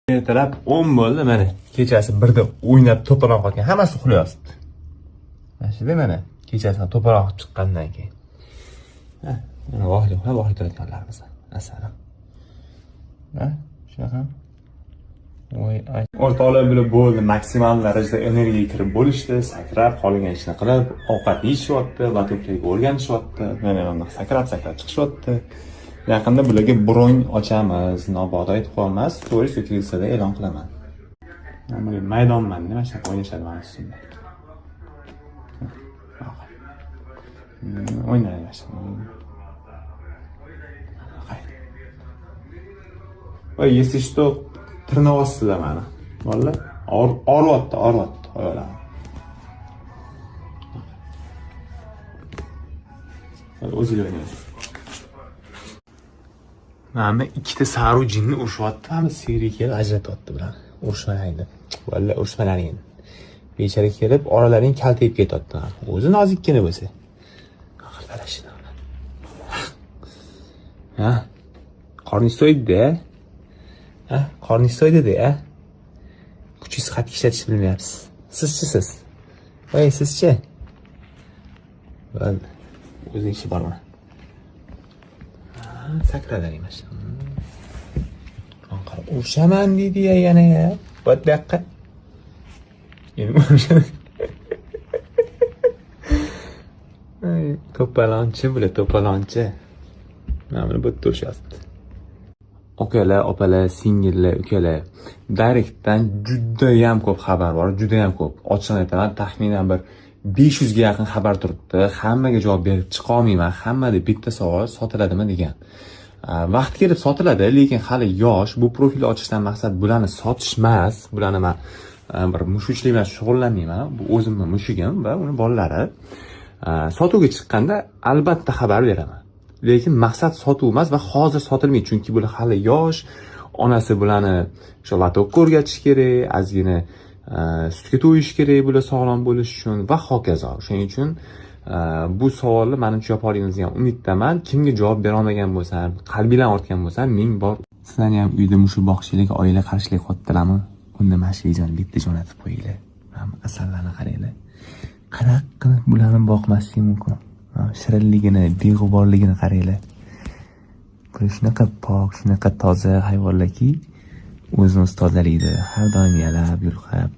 Ertalab 10 bo'ldi, mana kechasi 1da o'ynab to'polon qotgan, hammasi uxlayapti. Mana shu mana kechasi to'polon qilib chiqqandan keyin. Ha, mana vohli uxlab, vohli turadiganlarimiz. Asalim. Ha, shunaqa. Voy, ay. O'rtoqlar bilan bo'ldi, maksimal darajada energiya kirib bo'lishdi, sakrab, xohlagan ishini qilib, ovqat yeyishyapti, latoklarga o'rganishyapti, mana bunaqa sakrab-sakrab chiqishyapti. Yaqinda bularga bron ochamiz, mabodo aytib qo'yaman, stories yoki Reels'da e'lon qilaman. Mana bular maydonman, nima shunaqa o'ynashadi mana ustimda. O'ynaydi mana shu. Voy, если что, tirnayapsizlar mani. Bolalar, og'riyapti, og'riyapti oyoqlarim. O'zinglar o'ynaydi. Mana ikkita saru jinni urushyapti, mana sigiri kelib ajratyapti bularni. Urushmanglar. Valla urushmalaring. Bechora kelib oralaring kaltayib ketyapti. O'zi nozikkina bo'lsa. Axir talashini. Ha? Qorningiz to'ydi-da. Ha? Qorningiz to'ydi-da, ha? Kuchingiz qattiq ishlatishni bilmayapsiz. Sizchi siz? Voy, sizchi? Bo'ldi. O'zining ishi bor mana. Sakradi mana shu. Qara, urushaman deydi ya yana ya. Bu yoqqa. Endi urushaman. Ay, to'polonchi bular, to'polonchi. Mana buni bu yerda urishyapti. Akalar, opalar, singillar, ukalar. Direktdan judayam ko'p xabar bor, judayam ko'p. Ochiqini aytaman, taxminan bir 500 ga yaqin xabar turibdi. Hammaga javob berib chiqa olmayman. Hammada bitta savol, sotiladimi degan. Vaqt kelib sotiladi, lekin hali yosh. Bu profil ochishdan maqsad bularni sotish emas. Bularni men bir mushukchilik bilan shug'ullanmayman. Bu o'zimni mushugim va uni bolalari. Sotuvga chiqqanda albatta xabar beraman. Lekin maqsad sotuv emas va hozir sotilmaydi, chunki bular hali yosh. Onasi bularni o'sha latokka o'rgatish kerak, ozgina sutga to'yish kerak bular sog'lom bo'lish uchun va hokazo. Shuning uchun bu savolni manimcha yopa olamiz degan umiddaman. Kimga javob bera olmagan bo'lsam, qalbinglar ortgan bo'lsa, ming bor. Sizlarni ham uyda mushuk boqishlikka oila qarshilik qilyaptilarmi? Unda mana shu videoni bitta jo'natib qo'yinglar. Mana asallarni qaranglar. Qanaqa qilib bularni boqmaslik mumkin? Shirinligini, beg'uborligini qaranglar. Bular shunaqa pok, shunaqa toza hayvonlarki, o'zini o'zi tozalaydi, har doim yalab, yulqab,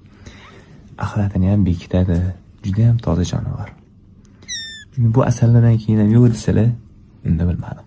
axlatini ham bekitadi. Juda ham toza jonivor. Bu asallardan keyin ham yo'q desalar, unda bilmadim.